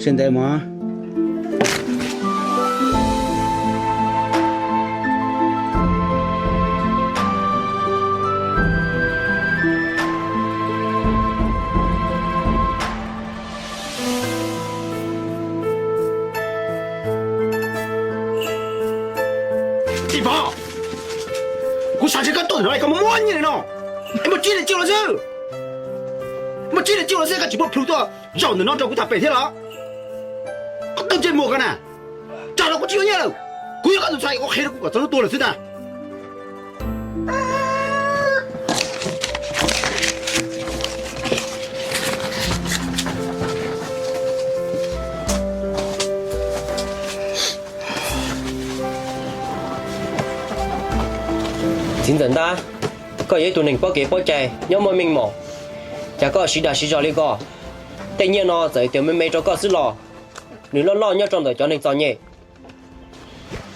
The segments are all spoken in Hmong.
Sawv ntawd mog. Txiv Pov, kuv xav ntshe koj tuaj ntawm no es koj muaj muaj nyiaj li no, es muaj tsib hlis coj los xwb. Muaj tsib hlis coj los xwb koj tsis muab plhu tuaj zaum ntawm no rau kuv tham pem thiab los? Koj tuaj ntsej muag koj na, tsam no kuv tsis yuav nyiaj lawm. Kuv yog koj tus ntxhais, kuv qhia rau kuv kom txog lub tuag lawm xwb ntag. Txiv ntxawm ntab, koj yog ib tug neeg paub kev paub cai nyob muaj meej mom, cas koj siv dag siv zog li ko? Tej nyiaj no txawm tias me me rau koj xwb los nws loj loj nyob rau ntawm cov neeg txom nyem.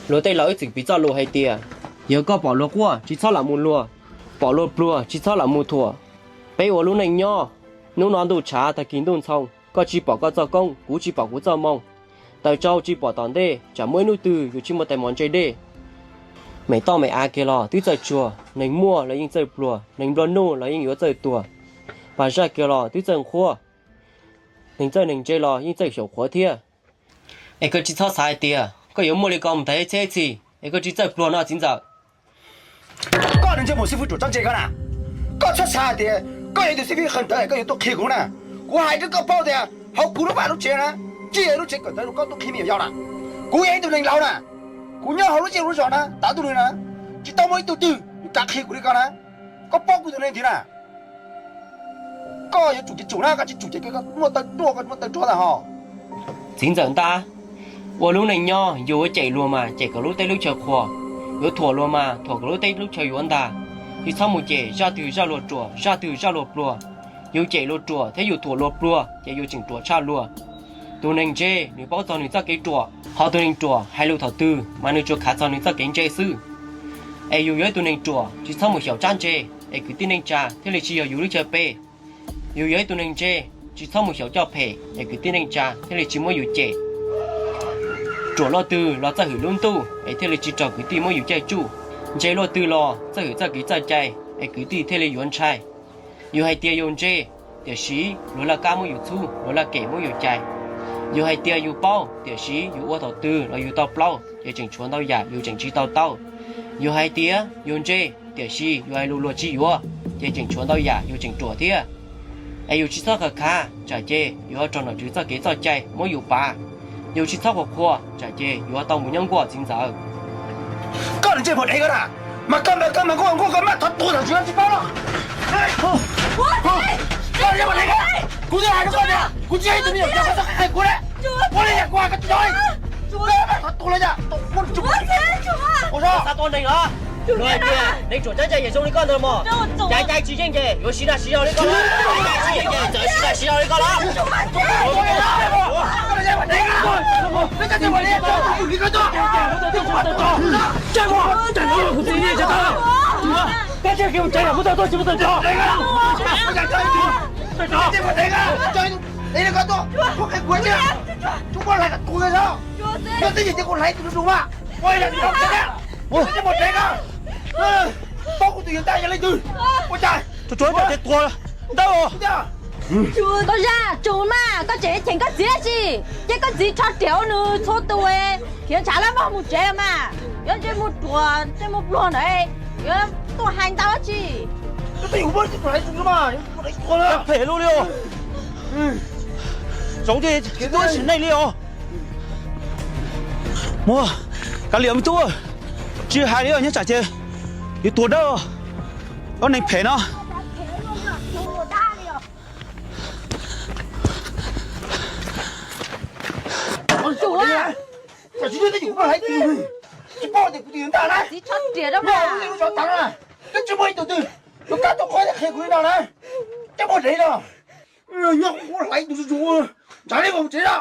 Luag tej laus ib txwm piv txoj lus hais tias, yog koj pom luag quaj tsis txhob lam mus luag, pom luag pluag tsis txhob lam mus thuam. Peb ua lub neej nyob, hnub no ntuj tshav tag kis ntuj ntxhoo, koj tsis pom koj txoj koob, kuv tsis pom kuv txoj moo. Taws tsau tsis pom tom ntej, tsam muaj ib hnub twg yus tsis muaj tais mos ntse dej. Mem toj mem av kiag los twb txawj tsuag, neeg muaj los yeej txawj pluag, neeg nplua nuj los yeej yuav txawj tuag. Pas zaj kiag los twb txawj nqhuab, neeg txawj neeg ntse los yeej txawj xyaum qhuav thiab. Es koj tsis txhob xav hais tias koj yuav muaj li ko mus tag ib txhiab ib txhis es koj tsis txawj pluag no txiv ntxawm. Koj neeg ntsej muag xib fwb ruam tsob ntse koj na, koj txhob xav hais tias koj yog ib tug xib fwb qhov ntawd koj yuav tuaj qhia kuv na. Kuv hais rau koj paub tias hauv kuv lub vaj lub tsev na, tsis yog lub tsev kawm ntawv rau koj tuaj qhia me nyuam yaus na. Kuv yog ib tug neeg laus na, kuv nyob hauv lub zej lub zos na, tav ntuj li na, tsis tau muaj ib tug twg yuav kav qhia kuv li koj na. Koj paub kuv tus neeg thiab na. Koj yuav tsum ces tsum na, koj tsis tsum ces koj muaj taw ruaj, koj muaj taw ruaj ntag hos. Txiv ntxawm ntab, ua lub neej nyob yus yuav cem luag mas cem kom lub teb lub chaw qhuas, yuav thuam luag mas thuam kom lub teb lub chaw yuav ntag. Tsis txhob mus cem zaj twg zaj luag ruam, zaj twg zaj luag pluag. Yus cem luag ruam thiab yus thuam luag pluag ces yus tseem ruam tshaj luag. Tus neeg ntse nws paub txog nws txoj kev ruam, ho tus neeg ruam hais lus thaum twg mas nws tsuas khav txog nws txoj kev ntse xwb. Es yus yog ib tug neeg ruam tsis txhob mus xyaum tsab ntse, es kwv tij neej tsa thiaj li tsis yog yus lub chaw pe. Yus yog ib tug neeg ntse tsis txhob mus xyaum coj phem, es kwv tij neej tsa thiaj li tsis muab yus cem. Ruam luaj twg los txawj hwm lub ntuj, es thiaj li tsis raug kwv tij muab yus caij tsuj. Ntse luaj twg los txawj hwm txoj kev txoj cai, es kwv tij thiaj li yuav ntshai. Yus hais tias yus ntse, tiam sis luag laj kab muab yus txhub, luag laj kem muab yus cais. Yus hais tias yus paub, tiam sis yus ua thaum twg los yus tau plaub ces tseem tshuav ntau yam yus tseem tsis tau taub. Yus hais tias yus ntse, tiam sis yus hais lus luag tsis yuav, ces tseem tshuav ntau yam yus tseem ruam thiab. Es yus tsis txhob khav khav, tsam ces yuav raug nom tswv txoj kev txoj cai muab yus pav. Yus tsis txhob qhuas qhuas, tsam ces yuav tau mus nyob nkuaj txiv ntxawm. Koj ntsej muag dev koj na, mas koj mas koj mas nkuaj nkuaj koj maj thov tuag thaum tsis tsis paub los. Koj ntsej muag dev koj, kuv twb hais rau koj tias kuv tsis yog ib tug me nyuam yog koj txhob qhia kuv na. Ua li yam kuv hais koj tsis yog li. Koj maj thov tuag los yam, ua tsis muaj tsis ua so. Xav tua neeg los? Luag hais tias neeg ruam cab cai yeej zoo li koj ntawd mog. Cai cai tsis yeej ces yuav siv dag siv zog li koj los? Cai tsis yeej ces txawm siv dag siv zog li koj los? Koj zaj tsum mas koj tseem cheem koj txiv dab tsi, ces koj txiv rho riam ua nws txhua tus, khiav ntshav lab mog mus tsev mas. Yuav ntsej muag ruam ntsej muag pluag ntawd, yuav tuaj hais ntau dab tsi? Phem lub li os. Tsis tuaj sim neej li os. Muab kav liam me tub, tsis hais li os, nyob tsam ces yuav tuag dawb. Ob neeg phem no. Tsis paub tias kuv tus yawg ntaj na, nyob hauv lub tsev lub zos tag na, twb tsis muaj ib tug twg yuav kam tuaj qhuab thiab qhia kuv li no na. Coj mus tsev no, nyob qhuav hlais tus zuj zus, ntshav li mus tsev no.